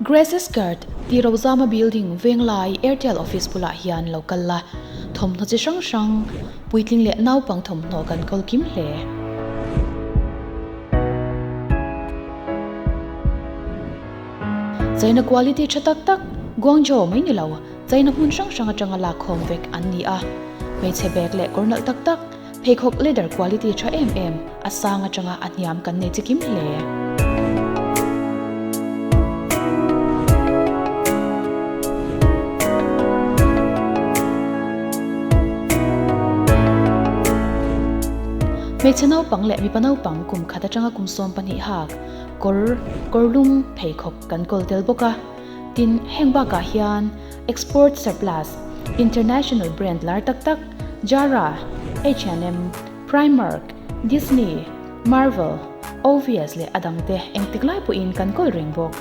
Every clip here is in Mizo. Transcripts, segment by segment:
Grace's Cart tih Rozama building Venglai Airtel office bulah hian lo kal la, thawmhnaw chi hrang hrang, puitling leh naupang thawmhnaw kan kawl kim hle. China quality tha tak tak, Guangzhou mai ni lo, China hmun hrang hrang atanga lakkhawm vek an ni a. Hmeichhe bag leh kawr nalh tak tak, pheikhawk leather quality tha em em, a sang atanga a hniam kan nei chikim hle. Hmeichhe naupang leh mipa naupang kum khat atanga kum 12 hak, kawr, kawrlum, pheikhawk kan kawl tel bawk a. Tin, heng bakah hian export surplus, international brand lar tak tak, Zara, H&M, Primark, Disney, Marvel, Obvious leh a dangte engtik lai pawhin kan kawl reng bawk.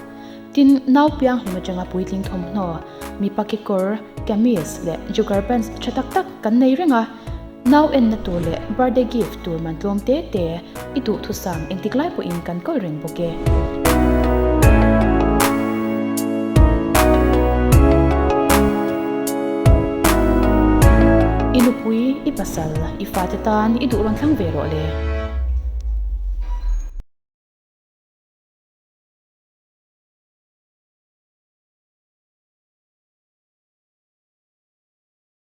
Tin, nau piang hlim atanga puitling thawmhnaw, mipa kekawr, kameez leh jogger pants tha tak tak kan nei reng a. Nau enna tur leh birthday gift tur man tlawm te te i duhthusam engtik lai pawhin kan kawl reng bawk e. I nupui, i pasal, i fate tan i duh rawn thlang ve rawh le.